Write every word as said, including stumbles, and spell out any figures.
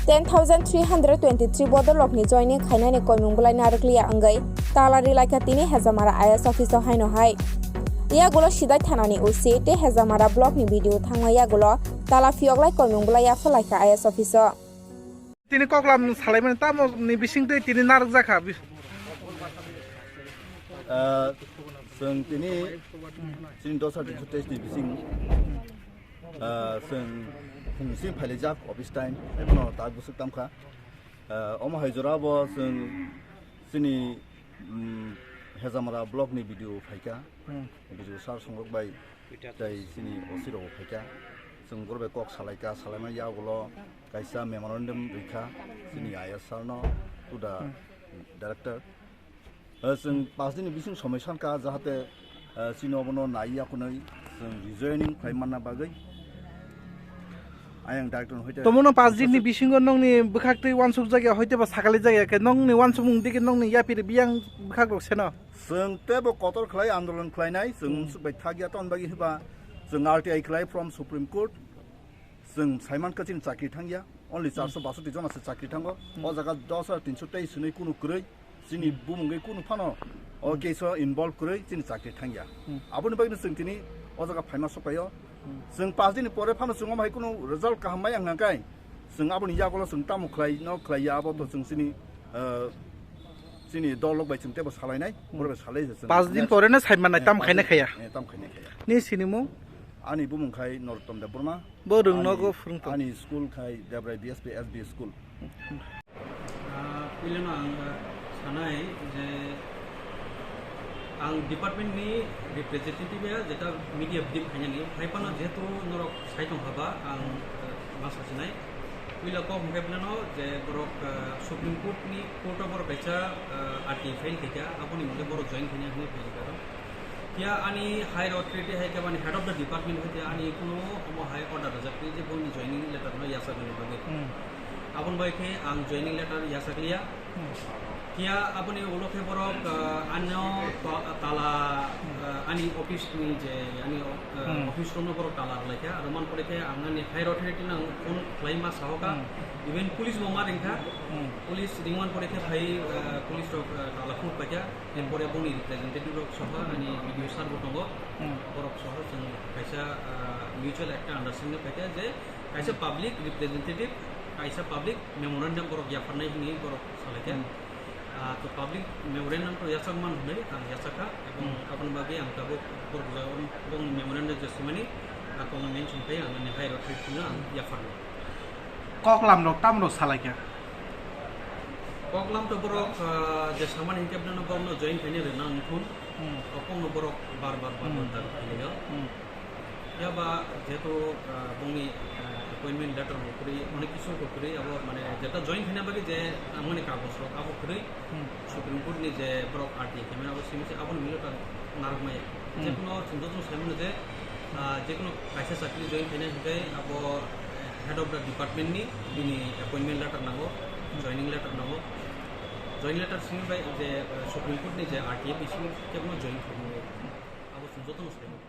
Ten thousand three hundred twenty-three bodol rokni joining khainani koimung bolai narwkliya wngwi tala rilaikha tini Hezamara I S office o haino hai. Yagulo Sidai thanani O C tei Hezamara block ni B D O thangma yagulo tala phiyoklai koimung bolai yaphalaikha I S office o. Tini koklam salaimani tamo ni bising tei tini narwk jakha. Ah, chwng tini chini dosa tei bising, ah, chwng phung sing phailaijak office time, ebono tak bwswk tamkha. Ah, omo hai jora bo chwng chini, mm, Hezamara block ni B D O phaikha, Hmm. B D O sir songrok bai tei chini O C rok phaikha. Chwng borok bai kok salaikha, salaimani yagulo kaisa memorandum rikha chini I S sir no, to the Hmm. director. Eh, chwng pas din ni bising somoi sankha, jahate, eh, chini obono nai yakunwi chwng rejoining khlai manna bagwi. Ayang director hoite Tomono pas din ni bisingo nongni bwkhak twi wansuk jagya hoite ba sakali jagya khe nongni wansukmung digi nongni yapiri biyang bwkhak rok seno. Chwng tebo kotor khlai andolon khlainai, chwng Hmm. unsuk bai thakya ton bagwi hiba chwng R T I khlai from Supreme Court. Chwng saimankha chini chakri thangya, only Hmm. charso basoti jona se chakri thango. Hmm. O jaga dos hajar tinso tei swnwi kunu kwrwi, chini Hmm. bumungwi kunu phano o Hmm. case o involve kwrwi chini chakri thangya. Hmm. Aboni bagwino chwng tini o jaga phaima sokphaio. Hmm. Chwng pas din ni pore phano chwng omo hai kunu result kaham maya hwnka khe, chwng aboni yagulo chwng tamo khlai no khlaiya, abo to chwng chini, eh, chini dol rok bai chwng tebo salainai, Hmm. borok bai salai se chwng. Pas din pore no saimanai, eh, tam pas khaina din, khaya. eh, tam khaina khaya. Ni sinimung? Ani bumung khai Norottom Debbarma. Bo rwng Ani, nogo phwrwng tong. Ani school khai Debrai B S P S B school. Ah, puilano ang, ah, sanai je ang department ni representative ya, jeta media brief khainani, hai phano jehetu norok sai tongkha ba, ang, ah, ma sasinai. Puila kok hwnkhe puilano je borok, ah, Supreme Court ni court o borok kaisa, ah, R T I file khaikha, aboni hwnkhe borok join khaina hwnwi phaikha. Phiya ani higher authority hai khe bani head of the department hai khe ani kuno omo hai order rwjak twi je boni joining letter no yachakna bagwi. Hmm. Aboni bai khe ang joining letter yachakliya. Hmm. Phiya aboni ulo khe borok, ah, ano ta-, tala, Hmm. ah, ani office ni je ani, ah, Hmm. office room no borok tala rwlaikha. Aro man pore khe ang ani higher authority no ang phone khlai ma sahoka. Hmm. Even police bo ma ringkha. Hmm. Police ringman pore khe phai, ah, police rok, ah, tala phunuk paikha. Erpore boni representative rok soho ani B D O sir bo tongo. Hmm. Borok soho chwng kaisa, ah, mutual ekta understanding phaikha je kaisa Hmm. public representative, kaisa public memorandum borok yapharnai hwnwi borok salaikha. Hmm. Ah, to public memorandum to yachakman hwnwi ang yachakha, ebong Hmm. aboni bagwi ang tabuk borok jagao bong memorandum je swimani, ah, kok mention khai ang ani higher authority no ang yapharnai. Koklam rok tamo rok salaikha? Koklam to borok, ah, je samani hinkhe bwlano borokno join khaina rwna wngthun. Hmm. Kokno borok bar bar bar bar Hmm. dabi khainai. Hmm. Phiya ba jehetu, ah, bongni, ah, appointment letter bo kwrwi, onek kisu bo kwrwi, abo mane jeta join khaina bagwi je, ah, mani kagoj rok abo kwrwi. Hmm. Supreme Court ni je borok R T I khaimani abo simi se aboni milo ta narwk maya. Hmm. Jekuno chwng jotono sai mano je, ah, jekuno kaisa chakri join khaina hinkhe abo, eh, head of the department ni bini appointment letter nango, Hmm. joining letter nango. Joining letter simi bai je, eh, Supreme Court ni je R T I bising kebono join khaimani. Abo chwng jotono sai mano.